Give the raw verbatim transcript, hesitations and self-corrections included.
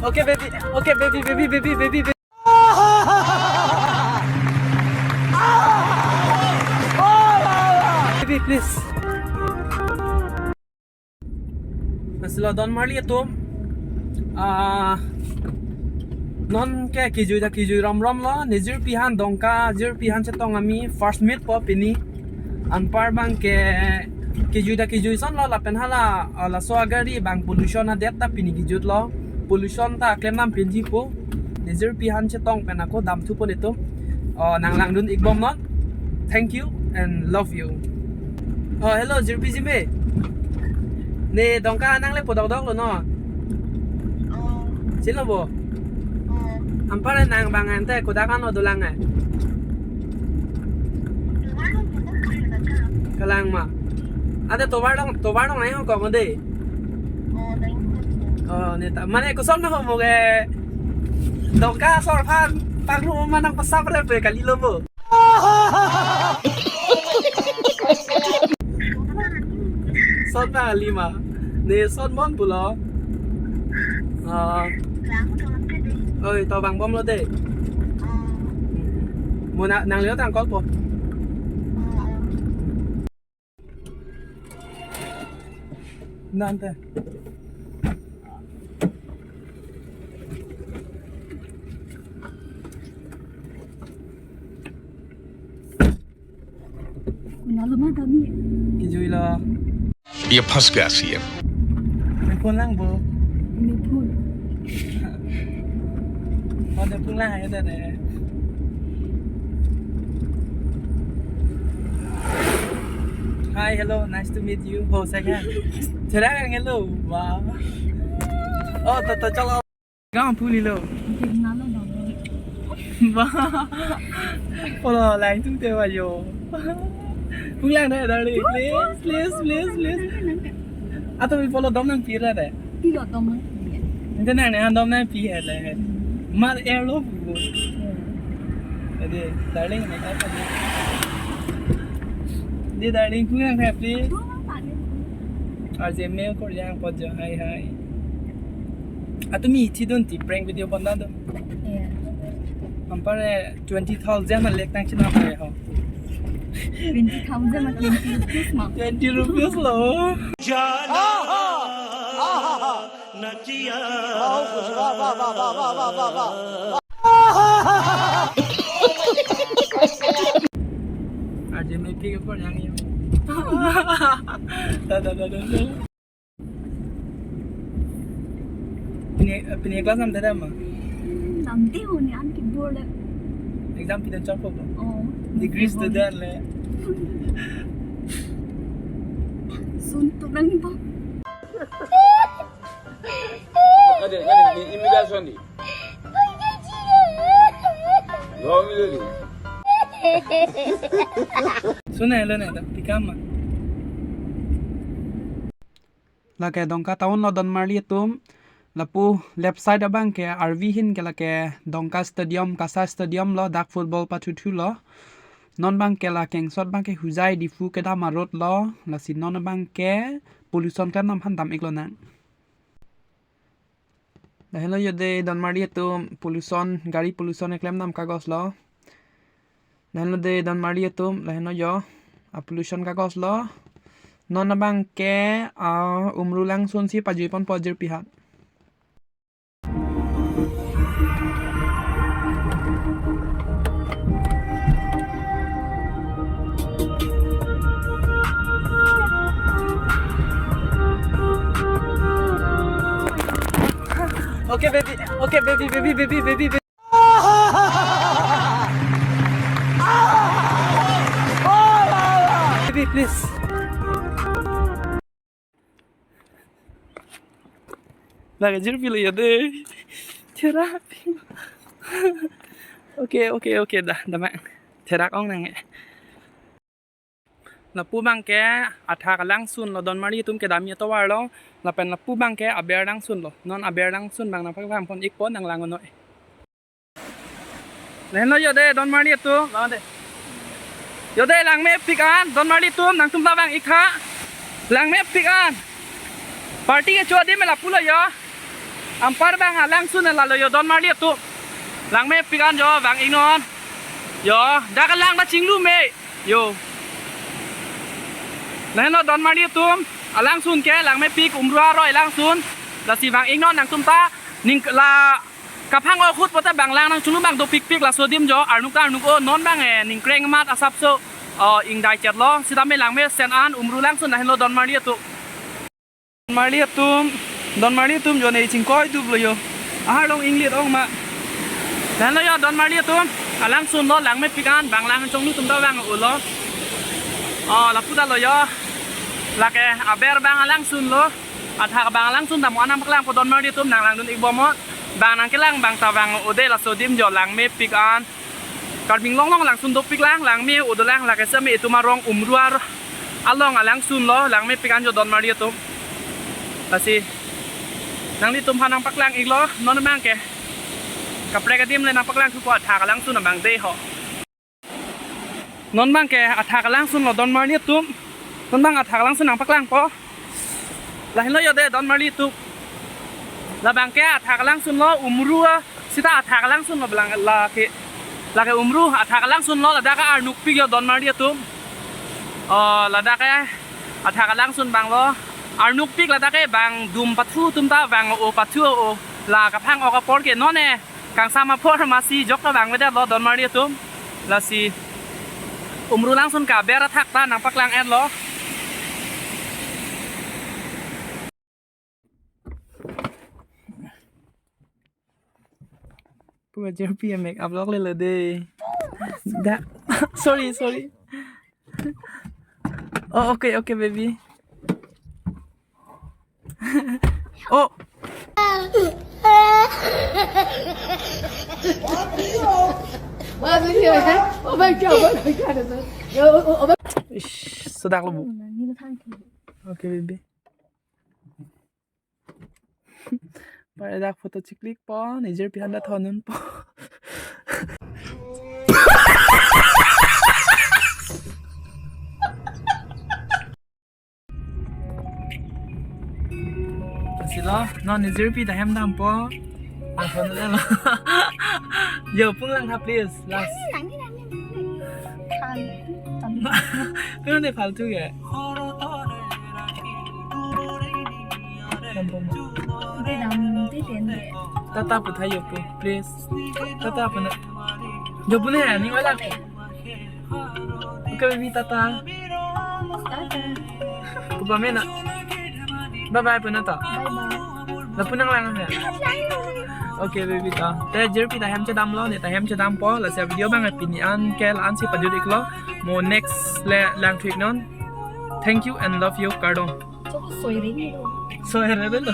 Okay, baby. Okay, baby, baby, baby, baby, baby. Baby, please. Lasi lo donmarli atum. Ah, non ke kejui ta kejui romromlo, ne jirpi aphan Dongka, jirpi aphan chetong ami first meet po pini. Anpar abang ke kejui ta kejui sonlo lapen hala, ah, laso agari abang pollution adet ta pini kejutlo. Pollution ta klem nam pinji po. Ne jirpi aphan chetong pen ako damthu po netum. Oh, nanglangdun ikbom non. Thank you and love you. Oh, hello, jirpi jime. Ne Dongka nangle podokdoklo non. Oh. Chilo bo. Oh. Anpar nang abang ante kodak ano dolang eh. Tovar dong, tovar dong, tovar dong. Kalang ma. Ante tovar dong, tovar dong nai ho kong de. Oh, nai ho kong. Oh, ne ta. Mane koson na ho mo ke. Dongka asor aphan pangrum ma nangpasap re pe kalilo bo. Son na lima. Ne son mon pulo. Ah. Oi, to vangbomlo de. Mo na, nanglio tang call po. Nante. Kunalo ma kami. Kejui lo. Ye phas gaya si ye. Mepun lang bo. Mepun. Oh, mepun lang aja deh. Hi, hello, nice to meet you. Oh, second. Cerah kan hello. Wah. Oh, to to chalo. Gang puli lo. Ba. Polo lang tung te ba yo. Pulang deh, darling. Please, please, please, please. Atau polo dom nangpi ra deh. Pilo dom nangpi. Ente nang ne dom nangpi he deh. Mar air lo bu. Ade, darling ne ta. Deh, darling, pulang deh, please. Arje me ko yang po jo. Hi, hi. Atumi ithi dun ti prank video banda do. Iya. Anpar twenty thousand na lek tang china pare ho. Twenty thousand na twenty rupees ma. Twenty rupees lo. Arje me pi ke por yang yo. Da da da da da. Pini, pini class nam tadam ma? Nam te ho ni an ki bor le. Exam pini chok po. Oh. Degree student le. Sun tu nang po. Kade, kade, ni imigrasyon di. Lo mi le di. Suna lo na ta, pikam ma. Lake Dongka town lo donmarli atum. Lapu left side abang ke arvi ahin ke lake Dongka Stadium, Kasa Stadium lo, dak football pathuthu lo. Non abang ke la kengsot abang ke Hojai Diphu kedam a-road lo. Lasi non abang ke pollution klem nam aphan dam ik lonang. Lahelo yo dei donmarli atum, pollution, gari pollution keklem nam kagos lo. Lahelo dei donmarli atum, lahelo yo a-pollution kagos lo. Non abang ke, ah, Umru langsun si pajui ponpo jirpi aphan. Okay, baby. Okay, baby, baby, baby, baby, baby. Baby, please. Lake jirpi lo ya dei. Therak. Okay, okay, okay, dah, dah mak. Therak ong nang eh. Lapu abang ke athak alangsun lo, donmarli atum kedamji atovar lo, lapen lapu abang ke aber langsun lo. Non aber langsun abang nangpaklang pon ikpo, nanglang noi. Lahelo yo dei donmarli atum. Lang dei. Yo dei langmepik an, donmarli atum, nangtum ta vang ik tha. Langmepik an. Party kecho adim me lapu lo yo. Anpar abang alangsun lalo yo don marli atum. Langmepik an jo vang-iknon. Yo, dak alang ta chinglu me. Yo. Lahenlo don marli atum. Alangsun ke langmepik umru aroi langsun. Lasi vang-iknon nangtum ta ning la kaphang ahut puta bang lang nangchinglu abang dopikpik laso adim jo arnuk arnuk o non abang e ningkreng amat asapso o ingdai chetlo sitame langmesen an umru langsun lahenlo don marli atum. Don marli atum, don marli atum jo ne chingkoi duplo yo. Ahar long inglit ong ma. Lahenlo yo don marli atum, alangsun lo langmepik an bang lang chonglu atum ta vang-olo. O, lapu ta lo yo. Lake aber abang alangsun lo. Athak abang alangsun ta mo an nangpaklangpo don marli atum nang langdun-ik bomnon. Bang nangkelang abang ta vang-o de laso adim jo langmepik an. Karbi Anglong along langsun dopik lang, langme-o dolang, lake sitame itum arong umru ar along alangsun lo, langmepik an jo don marli atum. Lasi nanglitum aphan nangpaklang-iklo, non abang ke. Kaprek adim le nangpaklang thupo athak alangsun abang de ho. Non abang ke athak alangsun lo don marli atum. Non abang athak alangsun nangpaklangpo. Lahenlo yo de don marli atum. Labang ke athak alangsun lo umru a sita athak alangsun lo belang lake. Lake umru athak alangsun lo ladak ke arnukpik yo don marli atum. O, ladak ke athak alangsun abang lo. Arnukpik ladak ke bang dum pathu atum ta vang-o pathu o. La kaphang ok apor ke non e. Kangsam apor masi jok ta vang-vedetlo don marli atum. Lasi umru langsun ke aber athak ta nangpaklang-etlo. Pu J P make up vlog lelo de. Da. Sorry, sorry. Oh, okay, okay, baby. Oh. Oh my God, oh my God. Ish, sedak lo, Bu. Okay, baby. Pada dak photo chiklikpo, ne jirpi aphan ta thondunpo. Lasi lo, non ne jirpi ta hem dampo. Ang phone lo. Yo, pung lang tha, please. Last. Nang ni, nang ni, nang ni. Phan, phan. Pung de faltu ke. Dampo ma. De dam, de den de. Tata pu tha yo pu, please. Tata pu na. Yo pu ne, ni wala. Okay, baby, tata. Tata. Kupame na. Bye bye pu na to. Bye bye. Lapu nang lang ya. Okay, baby, to. Te jirpi ta hem chedamlo, ne ta hem chedampo, lasi video abang pini an ke la-an si pajut-iklo. Mo next le langthu-iknon. Thank you and love you, kardom. Chok soi ring lo. Soi ring lo.